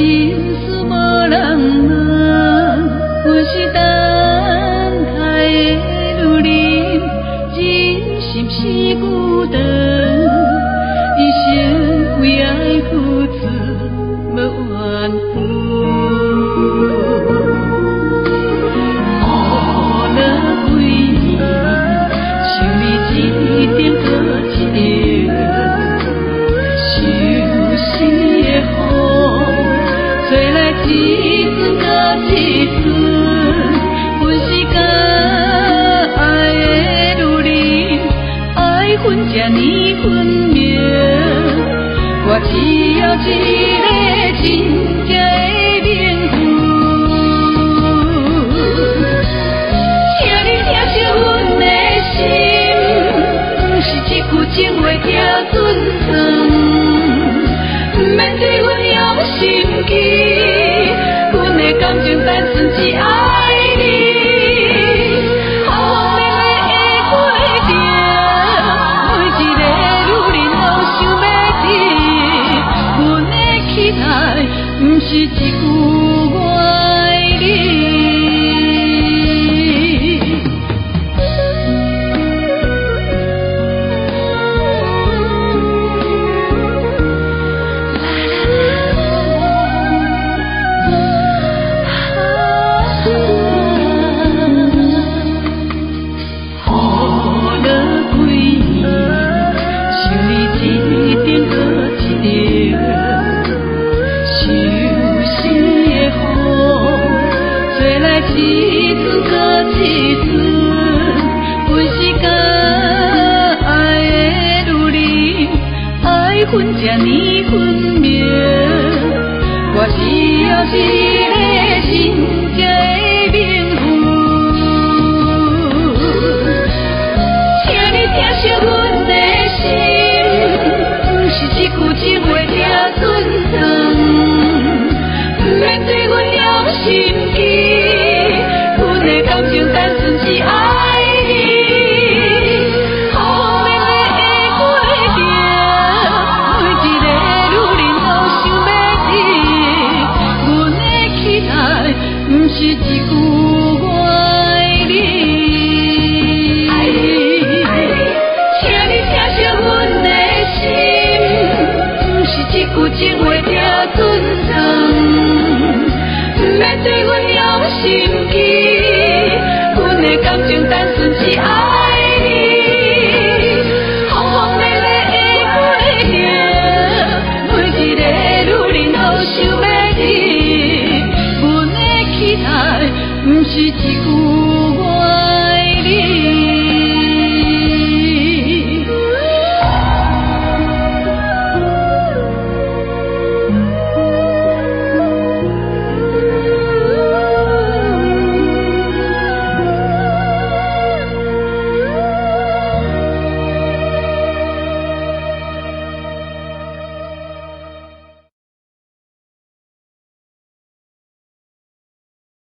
心事無人問，阮是等待的女人，人心是孤單，一生為愛付出，無怨悔。雨落幾暝，想你一定閣一下，相思的風，吹來一陣閣一陣，阮是敢愛的女人，愛恨這呢分明，我只要一个真正的名分。請你疼惜阮的心，毋是一句情話聽準算，毋免對阮用心機，阮的感情單純只愛你。風風烈烈的過程，每一个女人攏想欲得，阮的期待毋是一句我愛你。雨落幾暝，想你一定閣一下，相思的風，吹來一陣閣一陣，阮是敢愛的女人，愛恨這呢分明，我只要一個真正的名分。請你疼惜阮的心，毋是一句情話聽準算，毋免對阮用心機，阮的感情單純只愛你。風風烈烈的過程，每一个女人攏想欲得，阮的期待毋是一句我愛你。請你疼惜阮的心，毋是一句情話聽準算，毋免對阮用心機，阮的感情單純只愛你。風風烈烈的過程，每一个女人攏想欲得，阮的期待毋是一句我愛你。